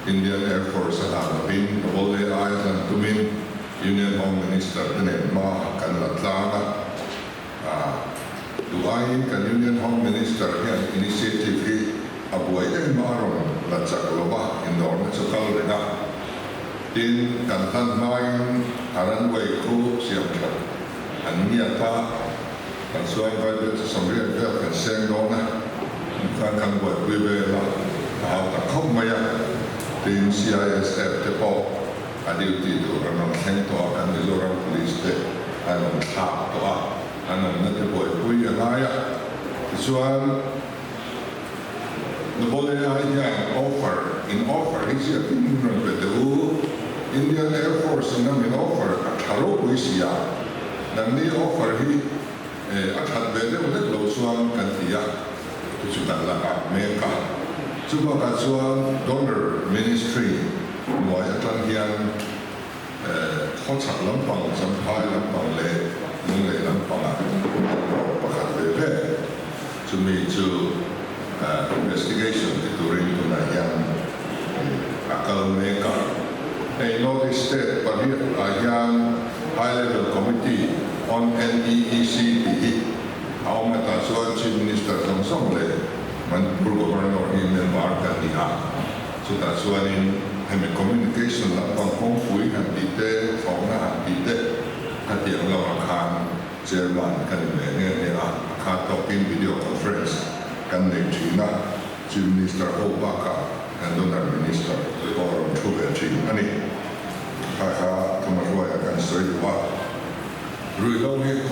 Indian Air Force a hlan lovin Double A ai hlan tumin Union Home Minister te nen hma kan la tlang a. Duh aiin kan Union Home Minister hian initiative hi a buai em a rawn la chak lo va, indawrna chu kal reng a. Tin, kan hlan hmain a runway khu siam that an ngiat a, kan chuan vaibel chu 80 vel kan seng dawn a, khan kan buaipui vel a, a hau ta khawp mai a. Tin, CISF te pawh a duty tur an rawn thleng tawh a, kan Mizoram Police te an rawn thlak tawh a, an awmna te buaipui a ngai a. Tichuan, Nobole ai hian offer, in offer hi ziak in min rawn pe teh u. Indian Air Force in a min offer a tha ropui si a, nangni offer hi a that ve deuh hlek lo chuan kan ti a, chu chu kan la nghak mek a. Chubakah chuan Donor Ministry hnuai atang hian khawchhak lampang, Champhai lampang leh Lunglei lampangah an rawk pakhat ve ve. Chumi chu investigation ti turin tunah hian a kal mek a. Hei North East State pariat ah hian High Level Committee on NEEC tih hi a awm a, tah chuan Chief Minister zawng zawng leh Manipur Governor hi member kan ni a. Chutah chuanin hemi communication lampang kawngpui han tih te, thlawhna han tih te khatiang lamah khan chairman ka ni ve nghe nghe a, a khat tawkin video conference kan nei thin a, Chief Minister ho bakah kan donor Minister te pawh a rawn thu ve thin a ni. Kha kha Thuma Hruaia kan sawi duh a, ruihhlo hi.